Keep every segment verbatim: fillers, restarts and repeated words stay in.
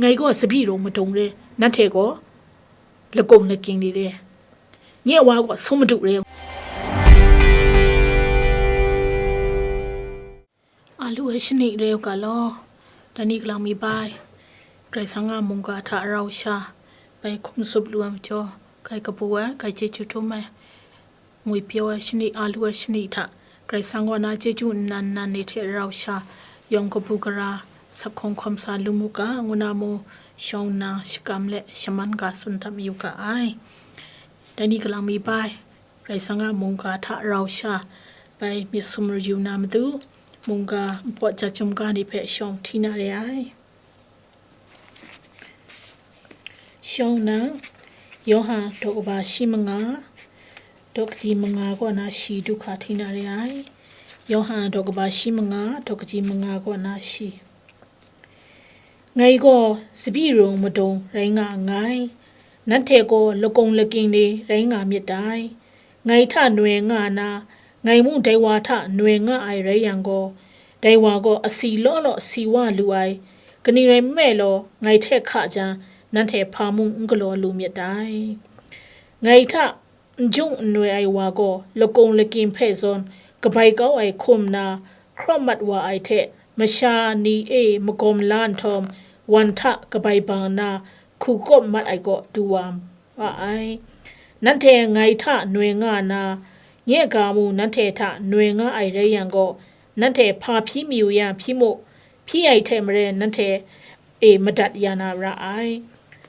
Ngai gaw tsabyi rung madung re, nanhte gaw lagaung lagying ni re, nye Wa gaw sum madu re. A lu ai shani re u ga law, dai ni kalang mi bai, Karai Kasang a mungga hta rau sha, bai hkum tsup lu ai majaw, kai kabu ai, kai chyeju htum ai, ngwi pyaw ai shani, a lu ai shani hta, Karai Kasang kaw na chyeju nnan nnan ni hte rau sha, yawng kabu gara, sakhawng hkawm sa lu mu ga, ngu na mu, shawng nna shakam le shaman ga tsun dat mayu ga ai. Dai ni kalang mi bai, Karai Kasang a mungga hta rau sha, bai myit sum yu na matu, mungga npawt ja chyum ga ni hpe shawng hti na re ai. Shawng nang, Yawhan daw kaba shi manga, daw kaji manga kaw na shi du hkra hti na re ai. Yawhan daw kaba shi manga, daw kaji manga kaw na shi. Ngai gaw tsabyi rung madung rai nga nngai, nanhte gaw lagaung lagying ni rai nga myit dai. Ngai hta noi nga na, ngai mung dai wa hta noi nga ai rai yang gaw, dai wa gaw asi law law si wa lu ai, kaning rai nme law, ngai hte hka jang, nanhte hpa mung n galaw lu myit dai. Ngai hta n jung n noi ai wa gaw, lagaung lagying hpe zawn kabai kau ai hkum nna, hkrawm mat wa ai hte, masha ni e magawm la nhtawm, wan hta kabai bang nna, hku kawp mat ai kaw du wa ma ai. Nanhte ngai hta noi nga nna, nye ga mung nanhte hta noi nga ai rai yang gaw, nanhte hpa hpyi mayu yang hpyi mu, hpyi ai hte maren nanhte e madat ya na ra ai.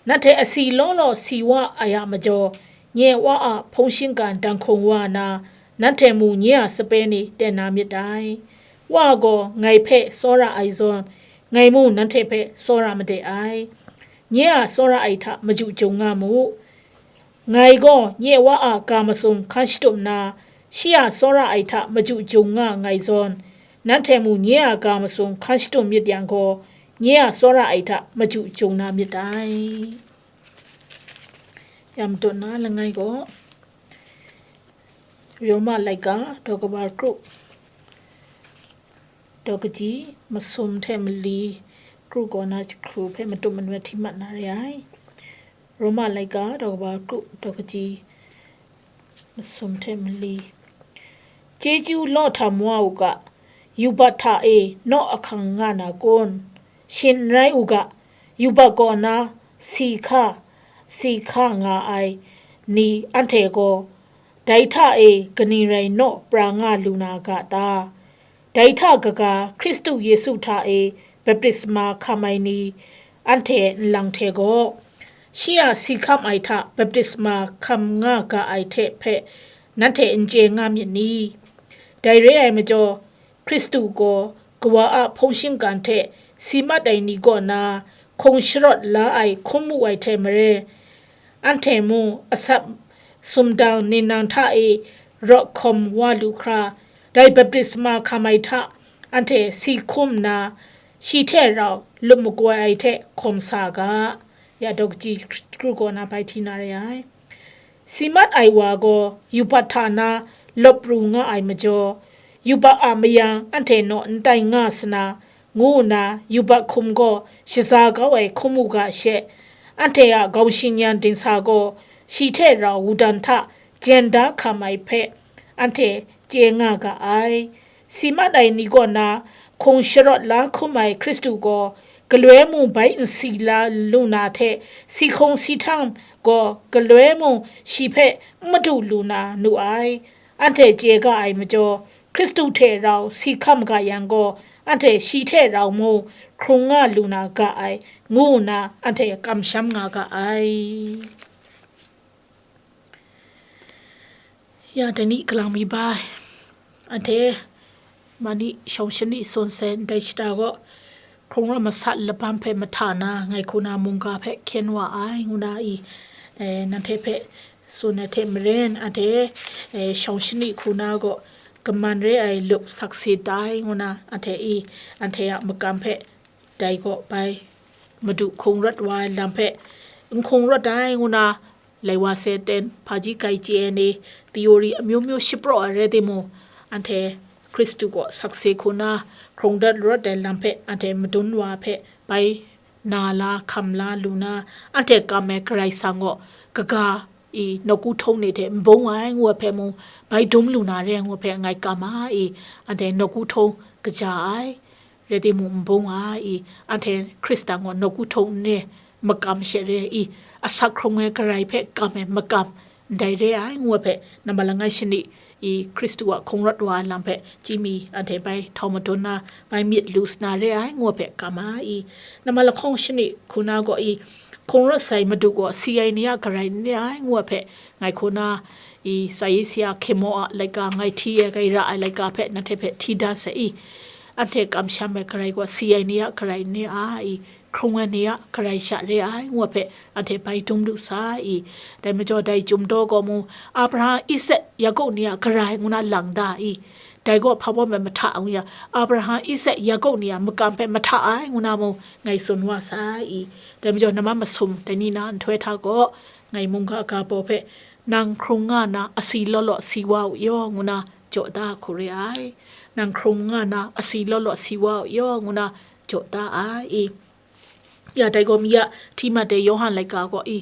Nanhte asi law law si wa ai a majaw, nye Wa a hpung shingkang dan hkung wa na, nanhte mung nye a sape ni ten na myit dai. Wa gaw ngai hpe tsawra ai zawn, ngai mung nanhte hpe tsawra made ai. Nye a tsawra ai hta maju jung nga mu. Ngai gaw nye Wa a ga masum hkan shatup nna, shi a tsawra ai hta maju jung nga nngai zawn, nanhte mung nye a ga masum hkan shatup myit yang gaw, nye a tsawra ai hta maju jung na myit dai. Ya madat na langai gaw, Roma laika daw kaba kru, daw kaji masum hte mali kru kaw na jahkru hpe matup manu ai hti mat na re ai. Roma laika daw kaba kru, daw kaji masum hte mali. Chyeju law htam wa u ga, yubak hta e naw ahkang nga na kun? Shin n rai u ga, yubak kaw na si hka, si hka nga ai ni anhte gaw, dai hta e kaning rai naw pra nga lu na ga ta? Dai hta kaga Hkristu Yesu hta e baptisma hkam ai ni anhte nlang hte gaw, shi a si hkam ai hta baptisma hkam nga ga ai hte hpe nanhte n chye nga myit ni? Dai re ai majaw, Hkristu gaw Kawa a hpung shingkang hte si mat ai ni kaw na hkung sharawt la ai hkrum wu ai hte maren, anhte mung asak sumdang ninang hta e rawt hkawm wa lu hkra, dai baptisma hkam ai hta anhte si hkum nna, shi hte rau lup makoi ai hte hkawm sa ga. Ya daw kaji kru kaw na bai hti na re ai. Si mat ai wa gaw yubak hta na lawp pru nga ai majaw, yubak a mayang anhte naw n tai nga sa na, ngu nna yubak hkum gaw shaza kau ai hkrum u ga she, anhte a gawng shing yan dingsa gaw shi hte rau wudang hta jen da hkam ai hpe anhte chye nga ga ai. Si mat ai ni kaw na hkung sharawt la hkum ai Hkristu gaw, galoi mung bai n si la lu na hte, si hkung si htam gaw galoi mung shi hpe n madu lu na nu ai. Anhte chye ga ai majaw, Hkristu hte rau si hkam ga yang gaw, anhte shi hte rau mung hkrung nga lu na ga ai, ngu nna anhte kamsham nga ga ai. Ya, dai ni kalang mi bai, anhte mani shawng shani tsun sai ndai shata gaw, hkrung rawt masat labam hpe mahta na, ngai hku na mungga hpe hkyen wa ai, ngu na i, eh, nanhte hpe tsun ai hte maren, anhte, eh, shawng shani hku na gaw, kaman re ai lup sakse tai, ngu na, anhte i, anhte a makam hpe, dai gaw bai, Madu hkung rawt wa ai lam hpe n hkung rawt ai, ngu na, lai wa se ten, hpaji kai chye ai ni, theory amyu myu shapraw ai rai timung, anhte Hkristu kaw sakse hku na hkrung dat rawt ai lam hpe anhte madun wa hpe bai na la, hkam la lu na, anhte kam ai Karai Kasang gaw kaga i nawku htawng ni hte n bung ai ngu ai hpe mung, bai dum lu na re ai ngu ai hpe ngai kam a i, anhte nawku htawng kaja ai, rai timung n bung ai i, anhte Hkristan gaw nawku htawng n re, makam she re i, asak hkrung ai Karai hpe kam ai makam, ndai re ai ngu ai hpe, nambat langai shani i Hkristu a hkungrawt wa ai lam hpe chyi mi anhte bai htau madun na, bai myit lu sa na re ai ngu ai hpe kam a i, nambat lahkawng shani hku na gaw i, hkungrawt sai Madu gaw si ai ni a Karai n re ai ngu ai hpe, ngai hku na i, sa yi si a hkye maw a laika, ngai hti ai, ngai ra ai laika hpe nanhte hpe hti dan sai i, anhte kamsham ai Karai gaw si ai ni a Karai n re ai i, hkrung ai ni a Karai sha re ai ngu ai hpe, anhte bai dum lu sa i. Dai majaw, dai Chyum daw gaw mung, Abraham, Isak, Yakob ni a Karai ngu na lang da i, dai gaw hpa baw mahta ngu ya, Abraham, Isak, Yakob ni a makam hpe mahta ai ngu na mung, ngai tsun wa sa i. Dai majaw, nambat masum dai ni na nhtoi hta gaw, ngai mungga ga baw hpe, nang hkrung nga na asi law law si wa u yaw ngu na jaw da hku re ai. Nang hkrung nga na asi law law si wa u yaw ngu na jaw da ai i. Ya dai gaw mi a hti mat ai Yawhan laika gaw i,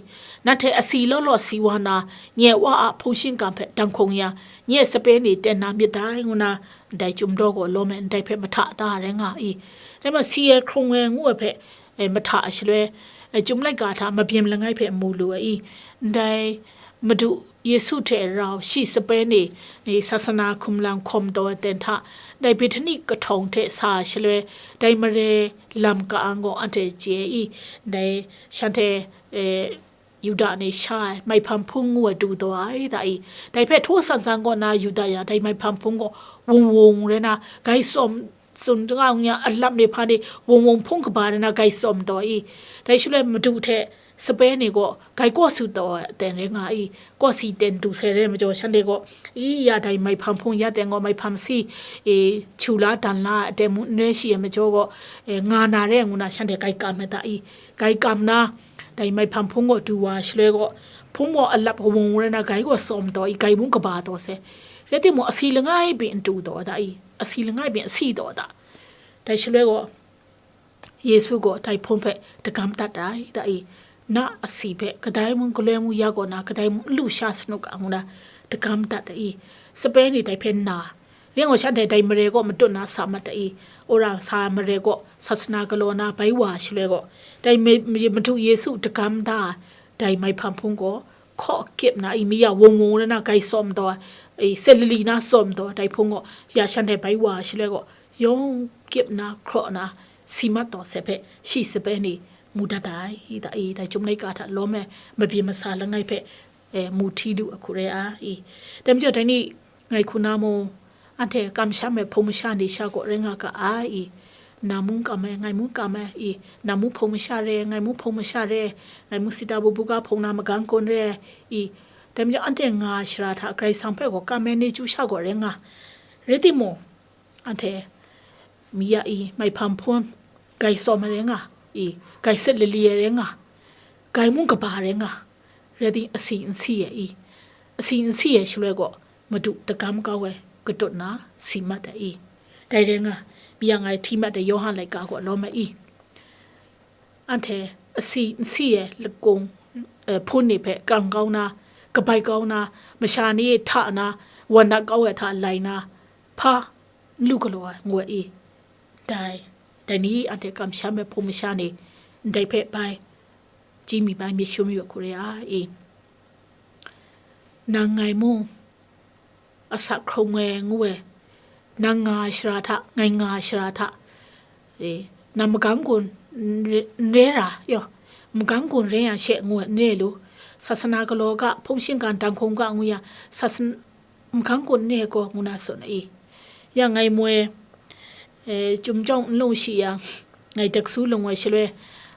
nanhte asi law law si wa na, nye Wa a hpung shingkang hpe dang hkung ya, nye sape ni ten na myit dai ngu na, ndai Chyum daw gaw lawm ai ndai hpe mahta da rai nga i. Dai ma si ai hkrung ai ngu ai hpe, e, mahta ai shaloi, e, Chyum laika hta mabyin langai hpe mu lu ai i, ndai Madu Yesu hte rau shi sape ni, ni sasana hkum lang hkawm taw ai ten hta, dai Bethani kahtawng hte sa ai shaloi, dai mare lam ka-ang gaw anhte chye ai i, dai shanhte, e, Yuda ni sha ai maihpang hpung ngu ai du taw ai da i, dai hpe htaw san san kaw na Yuda ya, dai maihpang hpung gaw wung wung rai na, gai tsawm tsun nga ngu ya, alap ni hpa ni wung wung hpung kaba rai na gai tsawm taw i, dai shaloi Madu hte sape ni gaw gai kaw su taw ai aten rai nga i, kaw si ten du sai re ai majaw, shanhte gaw, i ya dai maihpang hpung ya ten gaw maihpang si, e, chu la dan la ai aten mung n rai shi ai majaw gaw, e, nga na re ai ngu na shanhte gai kam ai da i, gai kam na, dai maihpang hpung gaw du wa shaloi gaw, hpung gaw alap wung rai na gai gaw tsawm taw i, gai mung kaba taw sai. Rai timung, asi langai byin n du taw da i, asi langai byin asi taw da. Dai shaloi gaw, Yesu gaw dai hpung hpe dagam dat ai da i, na asi hpe kadai mung galoi mung ya kaw na, kadai mung n lu sha sanuk a ngu na dagam dat ai i, sape ni dai hpe nna, ring gaw shanhte dai mare gaw matut na sa mat ai i, wora sa ai mare gaw sasana galaw na bai wa shaloi gaw, dai mi-, mi-, Madu Yesu dagam da ai dai maihpang hpung gaw hkaw kyip na i, mi ya wung wung rai na gai tsawm taw ai, set lali na tsawm taw ai dai hpung gaw, ya shanhte bai wa shaloi gaw, yawng kyip na hkraw na si mat taw sai hpe, shi sape ni mu dat ai da i, dai Chyum laika hta lawm ai mabyin masa langai hpe, e, mu hti lu ai hku re ai i. Dai majaw, dai ni ngai hku na mung, anhte kamsham ai hpung masha ni sha gaw rai nga ga ai i, nang mung kam ai, ngai mung kam ai i, nang mung hpung masha re ai, ngai mung hpung masha re ai, ngai mung sita bubuga hpung na magang kun re ai i, dai majaw, anhte nga ai shara hta Karai Kasang hpe gaw kam ai ni chyu sha gaw rai nga, rai timung, anhte mi ya i, maihpang hpung gai tsawm ai rai nga i, gai set lali ai rai nga, gai mung kaba rai nga, rai ting, asi n si ai i, asi n si ai shaloi gaw, Madu dagam kau ai katut na si mat ai i, dai rai nga, mi ya ngai hti mat ai Yawhan laika gaw lawm ai i, anhte asi n si ai lakung, eh, hpun ni hpe kang kau na, kabai kau na, masha ni hta na, wan dat kau ai hta lai na, hpa n lu galaw ai, ngu ai i. Dai, dai ni anhte kamsham ai hpung masha ni, ndai hpe bai, chyi mi bai myit shum yu ai hku re ai i. Nang ngai mung, asak hkrung ai ngu ai, nang nga ai shara hta, ngai nga ai shara hta, e, nang magang gun n re, n re ra, yaw, magang gun rai yang she ngu ai, n re lu, sasana galaw ga, hpung shingkang dang hkung ga ngu yang, sasan-, magang gun n re gaw ngu na tsun ai i. Ya ngai moi, e, Chyum jawng n lung shi yang, ngai Daksu lung ai shaloi,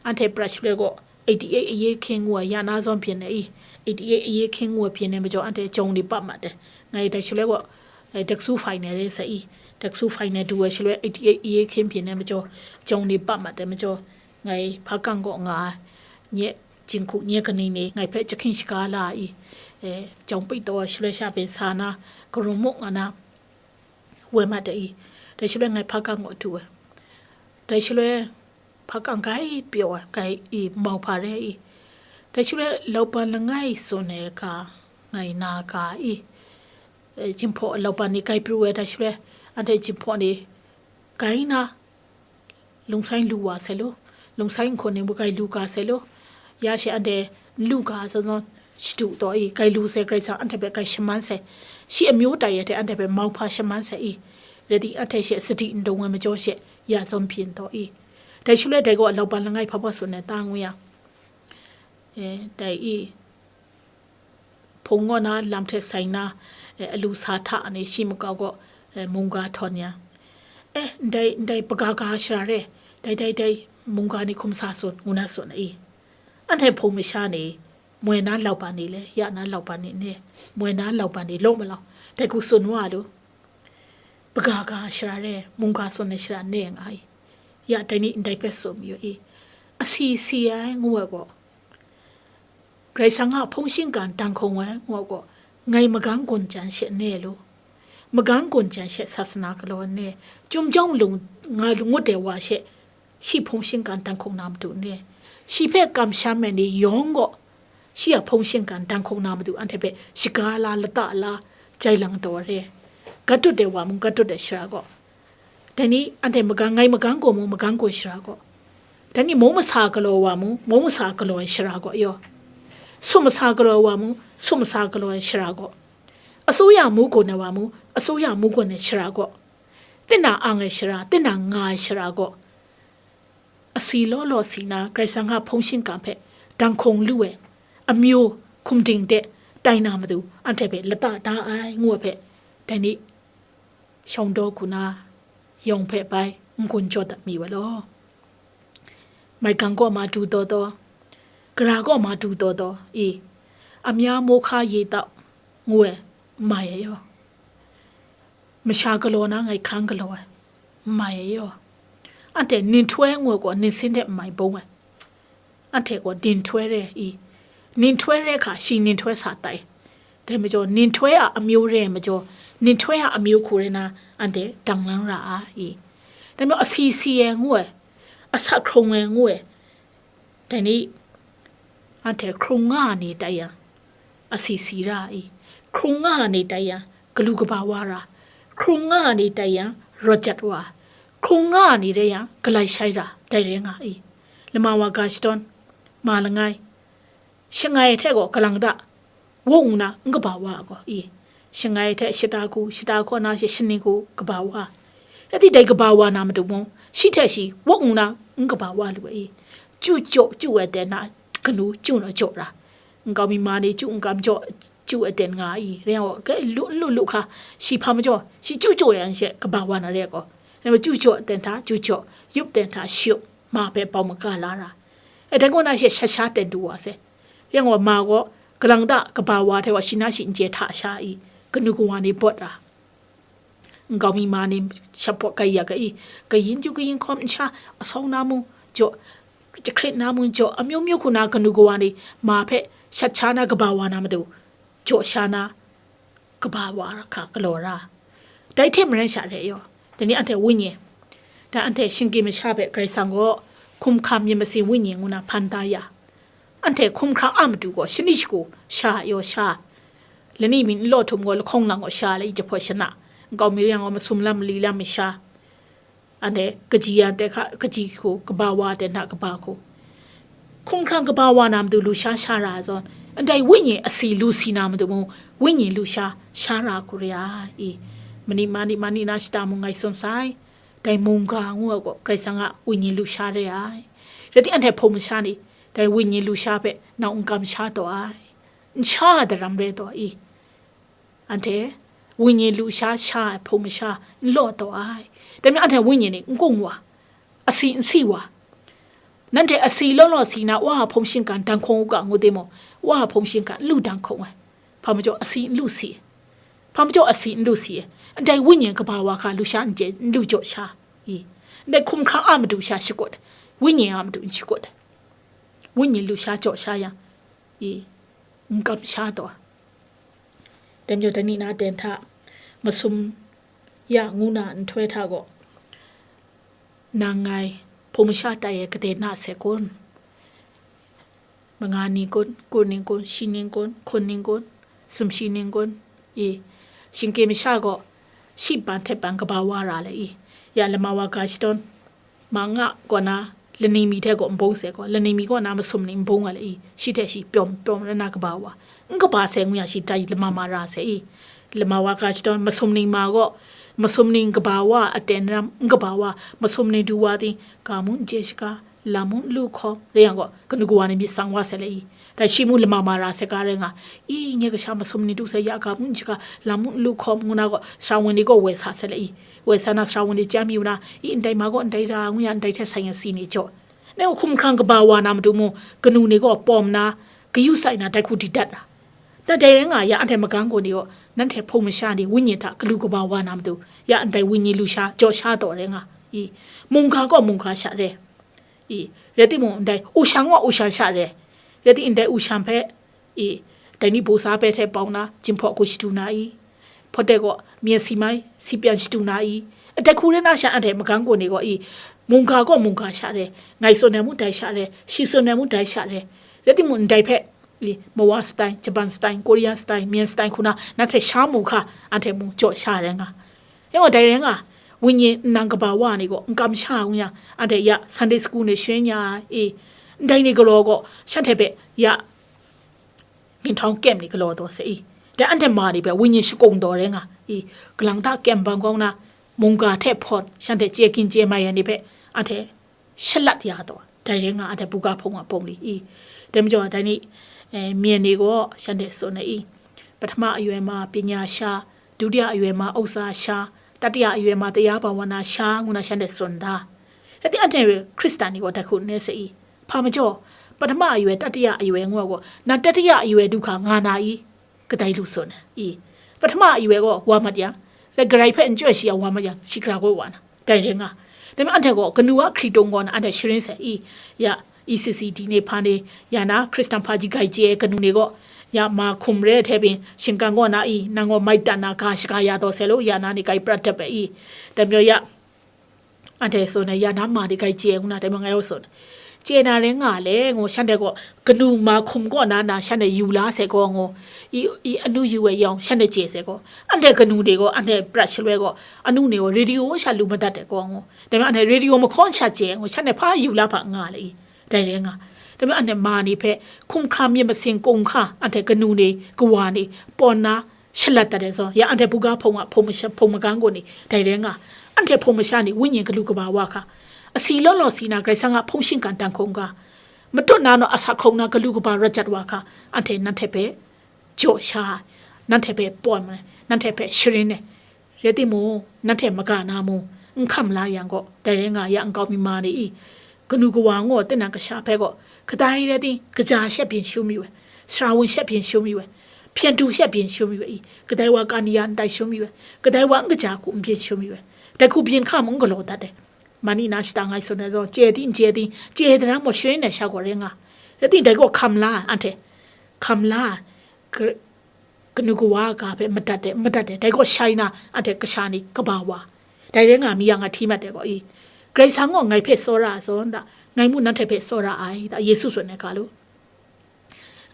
anhte prat shaloi gaw, eighty eight aye hkying ngu ai ya na zawn byin ai i, eighty eight aye hkying ngu ai byin ai majaw, anhte jawng ni bap mat ai. Ngai dai shaloi gaw, eh, Daksu final re sai i, Daksu final du ai shaloi, eighty eight aye hkying byin ai majaw, jawng ni bap mat ai majaw, ngai hpa kang gaw nga ai, nye jinghku nye kaning ni ngai hpe jahking shaga la ai i, eh, jawng pyi taw ai shaloi sha ben sa na, karun muk nga na, woi mat ai i, dai shaloi ngai hpa kang gaw du ai. Dai shaloi, hkang gai pyaw ai, gai i, mauhpa re i. Dai shaloi lauban langai tsun ai ga, ngai na ga i, e, jinghpaw lauban ni gai pru ai, dai shaloi anhte jinghpaw ni gai na, lungsai lu wa sai law, lungsai nhkawn ni mung gai lu ga sai law, ya she anhte n lu ga zawn zawn shadu taw i, gai lu sai Karai Kasang anhte hpe gai shaman sai, shi amyu tai ai hte anhte hpe mauhpa shaman sai i, rai timung anhte she sadi n dawng ai majaw she ya zawn byin taw i. Dai shaloi dai gaw lauban langai hpa hpa tsun ai ta ngu yang, e, dai i, hpung ngaw na lam hte sai na, e, alu sa hta ni shi makau gaw, e, mungga htawn yang, e, ndai, ndai hpaga ga shara re, dai, dai, dai, mungga ni hkum sa tsun, ngu na tsun ai. Anhte hpung masha ni, moi na lauban ni le, ya na lauban ni ne, moi na lauban ni law malau, dai hku tsun wa lu. Hpaga ga shara re, mungga tsun ai shara ne nga ai. Ya dai ni ndai hpe tsun mayu i. Asi si ai ngu ai gaw, Karai Kasang a hpung shingkang dan hkung ai ngu ai gaw, ngai magang gun jan she ne lu. Magang gun jan she sasana galaw ne. Chyum jawng lung nga ngut ai wa she, shi hpung shingkang dan hkung na matu ne. Shi hpe kamsham ai ni yawng gaw, shi a hpung shingkang dan hkung na matu anhte hpe shaga la, lata la, jai lang taw re. Gat dut ai wa mung, gat dut ai shara gaw, dai ni anhte magang, ngai magang gaw mung, magang gaw shara gaw, dai ni mung masa galaw ai wa mung, mung masa galaw ai shara gaw yaw, sum masa galaw ai wa mung, sum masa galaw ai shara gaw, asuya mu gun ai wa mung, asuya mu gun ai shara gaw, tinang ang ai shara, tinang nga ai shara gaw, asi law law si na Karai Kasang a hpung shingkang hpe dan hkung lu ai amyu hkum ding de tai na matu anhte hpe lata da ai ngu ai hpe, dai ni shawng daw hku na yawng hpe bai n-gun jaw dat mi wa law. Maigang gaw ma du daw daw, gara gaw ma du daw daw i, amya mawhka ye tau ngu ai, n mai ai yaw. Masha galaw na ngai hkang galaw ai, n mai ai yaw. Anhte ninhtoi ngu ai gaw ninsin hte n mai bung ai. Anhte gaw ninhtoi re i, ninhtoi re hkra shi ninhtoi sa tai. Dai majaw, ninhtoi a amyu re ai majaw, ninhtoi a amyu hku re na, anhte dang lang ra ai i. Dai majaw, asi si ai ngu ai, asak hkrung ai ngu ai, dai ni, anhte hkrung nga ai ni tai yang, asi si ra ai i, hkrung nga ai ni tai yang, galu kaba wa ra, hkrung nga ai ni tai yang, rawt jat wa, hkrung nga ai ni rai yang, galai shai ra, dai rai nga ai i. Lama wa ga shadawn, ma langai, shangai hte gaw kalang da, wung nna n kaba wa ai gaw i, shangai hte shata hku, shata hku na she shaning hku kaba wa, rai timung dai kaba wa na matu mung, shi hte shi wung nna n kaba wa lu ai i, chyu jaw chyu ai ten na kanu chyu naw jaw ra, nkau mi ma ni chyu n kam jaw chyu ai ten nga ai i, rai yang gaw, kai lu n lu lu hka, shi hpa majaw, shi chyu jaw yang she kaba wa na re ai gaw, rai yang chyu jaw ten hta chyu jaw, yup ten hta shayup, ma hpe bau maga la ra. E, dai kaw na she shat sha ten du wa sai. Rai yang gaw, ma gaw kalang da kaba wa hte wa shi na shi n chye hta sha i, kanu kawa ni bawt ra. Nkau mi ma ni shapawt kai ya ga i, kayin chyu kayin hkawm n sha, asawng na mung jaw, jahkrit na mung jaw, amyu myu hku na kanu kawa ni ma hpe shat sha na kaba wa na matu, jaw sha na, kaba wa hkra galaw ra. Dai hte maren sha re yaw, dai ni anhte wenyi, dai anhte shinggyim masha hpe Karai Kasang gaw hkumhkrang myit masin wenyi ngu na hpan da ya, anhte hkumhkrang a matu gaw shani shagu sha yaw sha, lani mi n law htum gaw lahkawng lang gaw sha, lai jahpawt shana, nkau mi rai yang gaw masum lam mali lam mi sha, anhte kaji ya ten hta kaji hku, kaba wa ten hta kaba hku, hkumhkrang kaba wa na matu lusha sha ra ai zawn, ndai wenyi asi lu si na matu mung, wenyi lusha sha ra hku re ai i, mani mani mani na shata mung ngai tsun sai. Dai mungga ngu ai gaw Karai Kasang a wenyi lusha re ai. Rai timung anhte hpung masha ni dai wenyi lusha hpe nau n kamsha taw ai, n sha ai daram re taw i. Anhte wenyi lusha sha ai hpung masha n law taw ai. Dai majaw anhte wenyi ni n kung wa, asi n si wa. Nanhte asi law law si na Wa a hpung shingkang dan hkawng u ga ngu timung, Wa a hpung shingkang n lu dan hkawng ai. Hpa majaw asi n lu si ai. Hpa majaw asi n lu si ai. Ndai wenyi kaba wa hkra lusha n chye, n lu jaw sha i. Ndai hkumhkrang a matu sha shakut ai. Wenyi a matu n shakut ai. Wenyi lusha jaw sha yang i, n kamsha taw ai. Dai majaw dai ni na ten hta, masum ya ngu na nhtoi hta gaw, nang ngai hpung masha tai ai gade na se kun? Manga ni kun, kur ni kun, shi ni kun, hkun ni kun, sumshi ni kun? I, shingke masha gaw, shi ban hte ban kaba wa ra le i, ya lama wa ga shadawn, ma nga kaw na, laning mi hte gaw nbung se gaw, laning mi kaw na masum ni nbung wa le i, shi hte shi pyawm pyawm rai na kaba wa, n kaba se ngu ya shi tai lama ma ra se i, lama wa ga shadawn, masum ni ma gaw, masum ni kaba wa aten ram n kaba wa, masum ni du wa ting, ga mu n chye shaga, lam mu n lu hkawm, rai yang gaw, kanu kawa ni myit sang wa se le i, dai shi mu lama ma ra se ga rai nga, i, nye kasha masum ni du se ya ga mu n shaga, lam mu n lu hkawm ngu na gaw, sara wan ni gaw woi sa se le i, woi sa na sara wan ni chyam yu na, i, ndai ma gaw ndai ra ngu ya, ndai hte sai nga si ni jaw. Ngai gaw hkum hkrang kaba wa na matu mu, kanu ni gaw pawm na, kayu sai na dai hku di dat ra. Dai dai rai nga, ya anhte magang gaw ni gaw, nanhte hpung masha ni wenyi hta galu kaba wa na matu, ya ndai wenyi lu sha, jaw sha taw rai nga i, mungga gaw mungga sha re i, rai timung, ndai ushan gaw ushan sha re, rai tim, ndai ushan hpe i, dai ni bosa hpe hte bau na, jinghpaw hku shadu na i, hpawt de gaw, myen si mai, si pyan shadu na i, dai hku rai na sha, anhte magang gaw ni gaw i, mungga gaw mungga sha re, ngai tsun ai mu dai sha re, shi tsun ai mu dai sha re, rai timung, ndai hpe i, Mawa style, Japan style, Korea style, myen style hku na, nanhte sha mu hka, anhte mu jaw sha rai nga. Yang gaw dai rai nga, wenyi nang kaba wa ni gaw, n kam sha ngu yang, anhte ya Sunday school ni sharin ya i, ndai ni galaw gaw, shanhte hpe ya, ginhtawng kyem ni galaw taw se i, dai anhte ma ni hpe wenyi shakung taw rai nga i, galang hta kyem bang kau na, mungga hte hpawt, shanhte chye kin chye mai ai ni hpe, anhte shalat ya taw, dai rai nga, anhte buga hpung a pawng ni i. Dai majaw, dai ni, eh, myen ni gaw shanhte tsun ai i, pahtama ayoi ma panya sha, dudiya ayoi ma ausa sha, tatiya ayoi ma taya bawana sha, ngu na shanhte tsun da. Rai tim, anhte Hkristan ni gaw dai hku n rai se i. Hpa majaw, pahtama ayoi, tatiya ayoi ngu ai gaw, nang tatiya ayoi du hka nga na i? Kadai lu tsun ai i, pahtama ayoi gaw wa mat yang, rai garai hpe n chyoi shi yang wa mat yang, shi gara gaw wa na, dai rai nga. Dai majaw anhte gaw kanu a hkritung gaw na anhte sharin sai i, ya, E C C D ni hpa ni, ya na, Hkristan hpaji grai chye ai kanu ni gaw, ya, ma hkum re ai hte pyin, shinggan gaw na i, nang gaw mai tan na ga shaga ya taw sai lu, ya na ni grai prat dap ai i, dai majaw ya, anhte tsun ai, ya na ma ni grai chye ngu na, dai majaw ngai gaw tsun, chye na rai nga le ngu, shanhte gaw kanu ma hkum kaw na na shanhte yu la sai gaw ngu, i, i anu yu ai yawng shanhte chye sai gaw, anhte kanu de gaw, anhte prat shaloi gaw, anu ni gaw radio sha lu madat ai gaw ngu, dai majaw anhte radio mahkawn sha chye ngu, shanhte hpa yu la hpa nga le i, dai rai nga. Dai majaw anhte ma ni hpe hkum hkra myit masin kung hka, anhte kanu ni, kawa ni, pawn na, shalat dat ai zawn, ya anhte buga hpung a hpung masha, hpung magang gaw ni, dai rai nga, anhte hpung masha ni wenyi galu kaba wa hka, asi law law si na Karai Kasang a hpung shingkang dan hkungga, matut na naw asa hkrung na galu kaba rat jat wa hka, anhte nanhte hpe jaw sha ai, nanhte hpe pawm ai, nanhte hpe sharin ai, rai timung, nanhte maga na mung, n hkam la yang gaw, dai rai nga, ya nkau mi ma ni i, kanu kawa ngu, tinang kasha hpe gaw, kadai rai tim, kaja she byin shum yu ai, sara wun she byin shum yu ai, hpyen du she byin shum yu ai i, kadai wa kani ya n tai shum yu ai, kadai wa n kaja hku n byin shum yu ai, dai hku byin hka mung n galaw dat ai. Ma ni na shata ngai tsun ai zawn, chye tim, n chye tim, chye ai daram gaw sharin ai sha gaw rai nga. Rai tim, dai gaw hkam la ai, anhte hkam la ai, ka-, kanu kawa ga hpe madat de, madat de, dai gaw shai na, anhte kasha ni kaba wa. Dai rai nga, mi yang a hti mat ai gaw i, Karai Kasang gaw ngai hpe tsawra ai zawn da, ngai mung nanhte hpe tsawra ai da, Yesu tsun ai ga lu.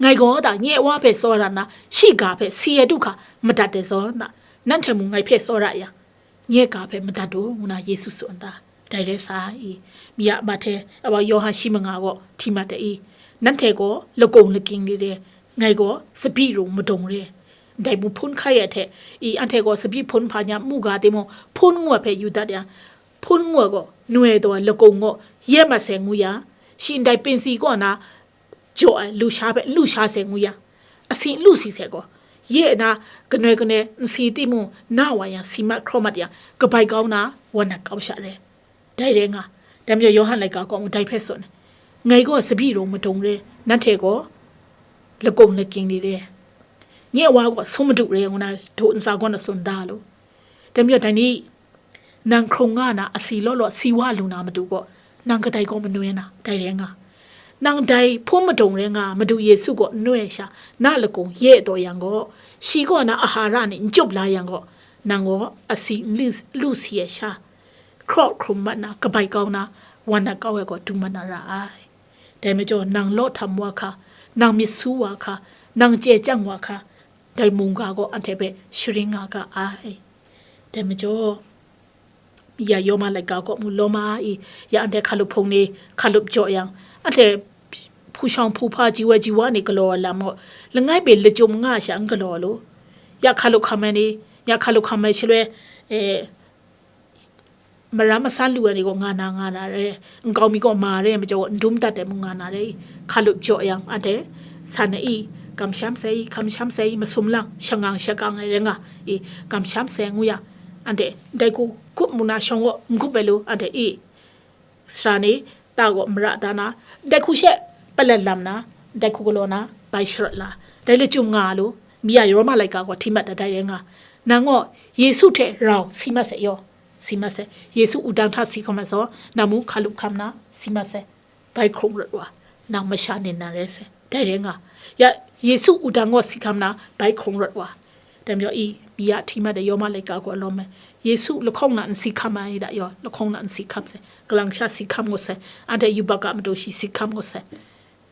Ngai gaw da, nye Wa hpe tsawra nna, shi ga hpe si ai du hka madat ai zawn da, nanhte mung ngai hpe tsawra yang, nye ga hpe madat u, ngu na Yesu tsun da, dai rai sa i, mi a Mahte, a wa Yawhan shi manga gaw hti mat ai i, nanhte gaw lakung lakying ni re, ngai gaw tsabyi rung madung re, ndai mung hpun hkai ai hte i, anhte gaw tsabyi hpun hpa nya mu ga timung, hpun ngu ai hpe yu dat yang, hpun ngu ai gaw noi taw ai lakung gaw ye mat sai ngu yang, shi ndai pinsi kaw na jaw ai lusha hpe n lusha sai ngu yang, asi n lu si sai gaw, ye na kanoi kanoi n si timung na wa yang, si mat hkraw mat yang, kabai kau na, wa nat kau sha re. Dai rai nga, dai majaw Yawhan laika kaw mung dai hpe tsun ai, ngai gaw tsabyi rung madung re, nanhte gaw lakung lakying ni re, nye Wa gaw sum madu re, ngu na du ntsa gaw na tsun da lu. Dai majaw dai ni, nang hkrung nga na asi law law si wa lu na matu gaw, nang kadai gaw manoi na, dai rai nga. Nang dai hpun madung rai nga, Madu Yesu gaw n noi ai sha, na lakung ye taw yang gaw, shi kaw na ahara ni n chyup la yang gaw, nang gaw asi n lu, lu si ai sha, hkraw hkrum mat na, kabai kau na, wan nat kau ai gaw, dum mat na ra ai. Dai majaw, nang law htam wa hka, nang myit su wa hka, nang chye chyang wa hka, dai mungga gaw anhte hpe sharin nga ga ai. Dai majaw, ya Yawma laika gaw mu, Lawma i, ya anhte hkalup hpung ni hkalup jaw yang, anhte hpu shawng hpu hpa ji wa ji wa ni galaw ai lam gaw, langai hpe lachyum nga sha n galaw lu. Ya hkalup hkam ai ni, ya hkalup hkam ai shaloi, eh, mara masan lu ai ni gaw nga na, nga na re, nkau mi gaw ma re ai majaw, n dum dat ai mung nga na re, hkalup jaw yang, anhte san ai i, kamsham sai, kamsham sai, masum lang, shangang shakang ai rai nga i, kamsham sai ngu yang, anhte ndai hku gup mu na shawng gaw n gup ai lu, anhte i, sara ni ta gaw mara da na, ndai hku she palat lam na, ndai hku galaw na, bai sharawt la, dai lachyum nga lu, mi ya Roma laika gaw hti mat dat dai rai nga, nang gaw Yesu hte rau si mat sai yaw, si mat sai, Yesu wudang hta si hkam ai saw, nang mung hkalup hkam na si mat sai, bai hkrung rawt wa, nang masha nin na rai sai, dai rai nga, ya Yesu wudang gaw si hkam na, bai hkrung rawt wa, dai majaw i, mi ya hti mat ai Yawma laika gaw lawm ai, Yesu lahkawng na n si hkam ai da yaw, lahkawng na n si hkam sai, kalang sha si hkam ngut sai, anhte yubak a matu shi si hkam ngut sai.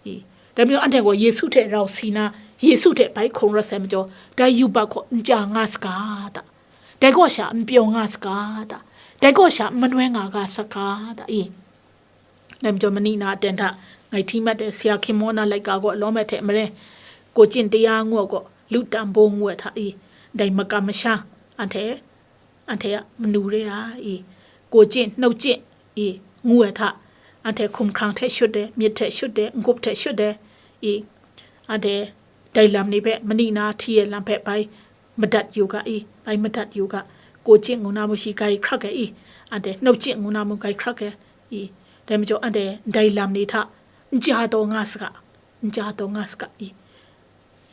I, dai majaw anhte gaw Yesu hte rau si na, Yesu hte bai hkrung rawt sai majaw, dai yubak gaw n chya nga saga da, dai gaw sha n pyaw nga saga da, dai gaw sha n manoi nga ga saga da, i. Dai majaw, mani na aten hta ngai hti mat ai, sara hkinmawng na laika gaw lawm ai hte maren, Kawchin taya ngu ai gaw, Lu Tam Baw ngu ai hta i, dai makam masha, anhte, anhte a manu re ai i, Kawchin, Nukchin i, ngu ai hta, anhte hkumhkrang hte shut ai, myit hte shut ai, n-gup hte shut ai i, anhte dai lam ni hpe, mani na hti ai lam hpe bai madat yu ga i, bai madat yu ga, Kawchin ngu na mung shi gai hkrak ai i, anhte Nukchin ngu na mung gai hkrak ai i, dai majaw anhte ndai lam ni hta n chya taw nga saga, n chya taw nga saga i,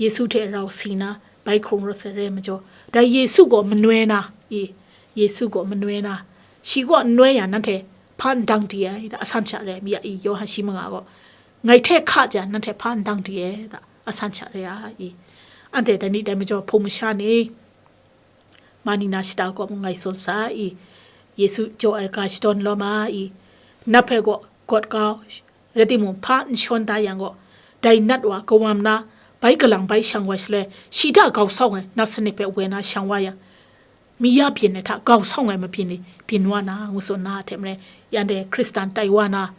Yesu hte rau si na, bai hkrung rawt sai re ai majaw, dai Yesu gaw manoi na i, Yesu gaw manoi na, shi gaw n noi yang, nanhte hpa n dang di ai da, asan sha re ai, mi ya i, Yawhan shi manga gaw, ngai hte hka jan, nanhte hpa n dang di ai da, asan sha re ai i, anhte dai ni dai majaw, hpung masha ni, mani na shata gaw mung ngai tsun sa i, Yesu jaw ai ga shadawn lawm ai i, nat hpe gaw gawt kau, rai timung, hpa n shawn da yang gaw, dai nat wa kawam na, bai kalang bai shang wa shaloi, shi hta gau sau ai nat sanit hpe woi na shang wa yang, mi ya byin ai hta gau sau ai mabyin ni byin wa na, ngu tsun na hte maren, yan dai Hkristan tai wa na,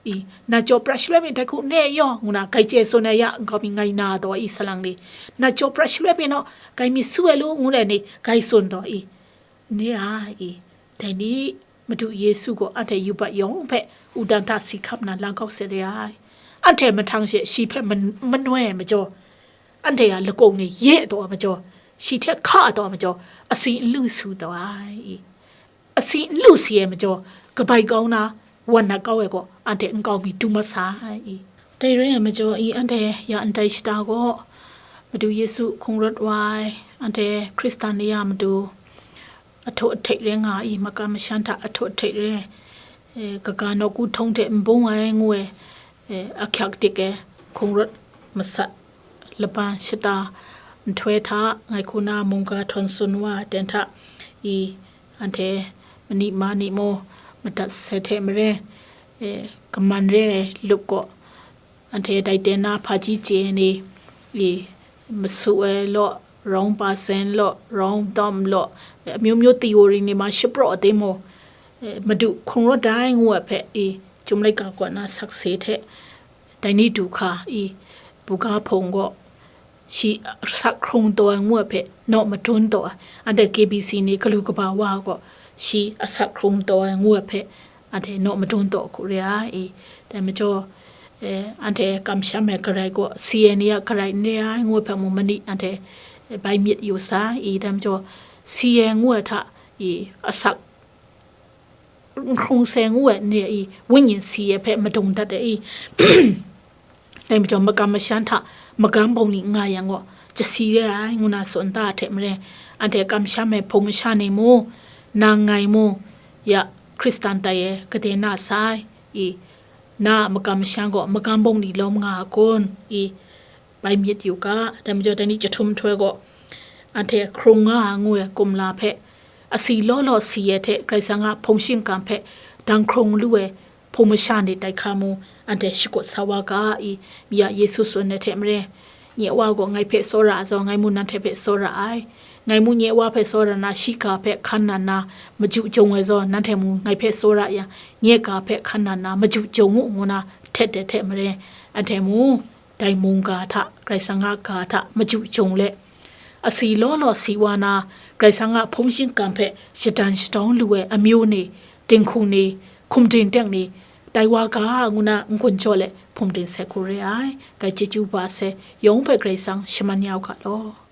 i, na jaw prat shaloi mi dai hku ne yaw, ngu na gai chye tsun ai ya, nkau mi ngai na taw i, salang ni, na jaw prat shaloi mi naw, gai myit su ai lu, ngu ai ni gai tsun taw i, ne a i, dai ni, Madu Yesu gaw anhte yubak yawng hpe wudang hta si hkam na la kau se re ai. Anhte mahtang she shi hpe man-, manoi ai majaw, anhte a lakung ni ye taw ai majaw, shi hte hka taw ai majaw, asi n lu su taw ai i. Asi n lu si ai majaw, kabai kau na, wan nat kau ai gaw, anhte nkau mi dum mat sai i. Dai rai ai majaw i, anhte ya ndai shata gaw, Madu Yesu hkung rawt wa ai, anhte Hkristan ni a matu, ahtaw ahtek rai nga i, makam mashan hta ahtaw ahtek rai, eh, kaga nawku htawng hte n bung ai ngu ai, eh, ahkyak dik ai hkung rawt masat laban shata nhtoi hta, ngai hku na mungga htawn tsun wa ai ten hta i, anhte mani ma ni maw madat sai hte maren, eh, kaman re ai lup gaw, anhte dai ten na hpaji chye ni, i, masu ai law, rong pasen law, rong dawm law, eh, amyu myu theory ni ma shapraw ai timung, eh, Madu hkung rawt dai ngu ai hpe, i, Chyum laika kaw na sakse hte, dai ni du hka, i, buga hpung gaw, shi asak hkrung taw ai ngu ai hpe naw madun taw ai, anhte K B C ni galu kaba wa gaw, shi asak hkrung taw ai ngu ai hpe, anhte naw madun taw hku re ai i, dai majaw, eh, anhte kamsham ai garai gaw, si ai ni a garai n re ai ngu ai hpe mung mani anhte, eh, bai myit yu sa i, dai majaw, si ai ngu ai hta i, asak n hkrung sai ngu ai ni i, wenyin si ai hpe madung dat ai i, dai majaw, makam mashan hta magam bawng ni nga yang gaw, jasi re ai, ngu na tsun da ai hte maren, anhte kamsham ai hpung masha ni mung, nang ngai mung, ya Hkristan tai ai gade na sai i, na a makam mashan gaw magam bawng ni lawm nga a kun i, bai myit yu ga, dai majaw, dai ni chyahtum nhtoi gaw, anhte hkrung nga ai ngu ai kumla hpe, asi law law si ai hte Karai Kasang a hpung shingkang hpe dang hkrung lu ai hpung masha ni tai hkra mu, anhte shakut sa wa ga i, mi a Yesu tsun ai hte maren, nye wa gaw ngai hpe tsawra ai zawn, ngai mung nanhte hpe tsawra ai. Ngai mung nye wa hpe tsawra na, shi ga hpe hkan nan na, maju jung ai zawn, nanhte mung ngai hpe tsawra yang, nye ga hpe hkan nan na, maju jung u, ngu na htet ai hte maren, anhte mung dai mungga hta, Karai Kasang a ga hta maju jung let, asi law law si wa na, Karai Kasang a hpung shingkang hpe shadan shadawng lu ai amyu ni, dinghku ni, hkum ding teng ni, tai wa ga, ngu na n-gun jaw let hpung ding sai hku re ai. Ngai chyeju ba sai, yawng hpe Karai Kasang shaman ya u ga law.